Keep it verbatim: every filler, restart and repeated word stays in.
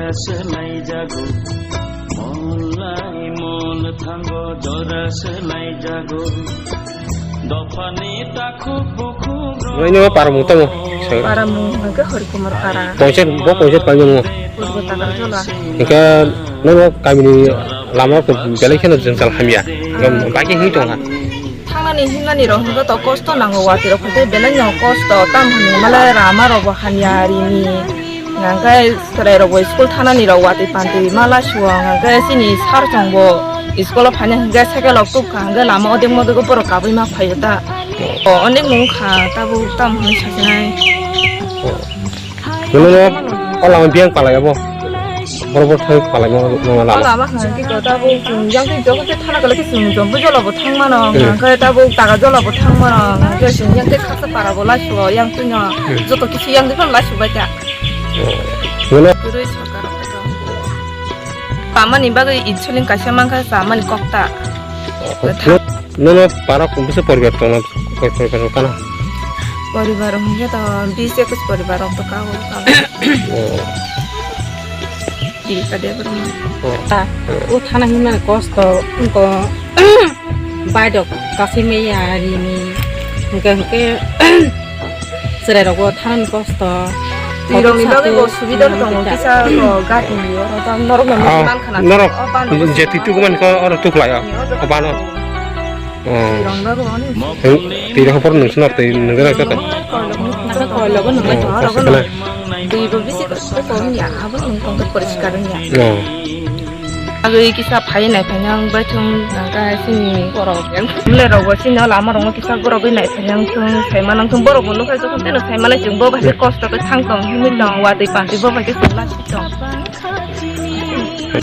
Swlaijago, mol lai mol thango jora swlaijago. Dophani takhuk bukhuk rok. Nini o para mung tamo? Para mung hwnkhe Horikumar para. Pongset, bo pongset kaimung. Purbo Takarjala. Hwnkhe nono kamini lama rok belai kheno jwngjal hamya. Hwnkhe bagwi hwnwi tongkha. Thangnani himnani rok hwnkhe to kosto nango, watwi rok hwnkhe belai no kosto, tam hwnwi malai rama rok bo hamya rini. Hwnkhe chwrai rok bo school thangnani rok watwi pantwi ma laisuo, hwnkhe chini sir chwng bo school o phaina hwnkhe cycle rok tubkha, hwnkhe lama odek modek o borok kabui ma phaio ta. O onek nung kha tabuk tam hwnwi sajinai. Nungno o lama biyang palai abo. Borok borok thang palai mo nung lama. Lama hwnka khe kota bo chwng yang twi joto khe thana kala khe chwng jombo jola bo thang mano, hmm, hwnka khe tabuk taga jola bo thang mano, hwnka khe chwng yang twi khasa para bo laisuo yang twi no, hmm, joto kisu yang twi phano laisuo bai ta. Nungno. Kwrwi sorkar rok khe to. Pamani bagwi insulin kaisa mankha chamani kokta. Nono para kung bisa poribar tongna, poribar tongna. Poribar hwnkhe to bis ekus poribar rok to kago. Oh. Di ka de bro. Oh. Ta, o thana himna kosto, ko bai dok kasi me ya rini. Hwnkhe, hwnkhe, chwrai rok bo thana ni kosto. Tirok ni bagwi bo subida tongo, kisa ko gati ni oro tam norok no, ah, man khana norok o bano je titu man ko oro tuklai o bano. Oh. Tirok ni bagwi ani. Twi rok por nung swnam twi nung gana kaka. Naka koilo bo nung. Oh, oro sakala. Twi bo bisi ko ko ni abo nung tong poriskar ni. Oh. Agwi kisa phai nai phai nang bai thung nang ka sini borok. Mle rok bo sini lama rok kisa borok bai nai phai nang thung sai ma nang thung borok bo nukha jokhon teno sai ma lai chwng bo bai kosto khe thang tong himwi tong watwi pantwi bo bai khe chwng la si tong.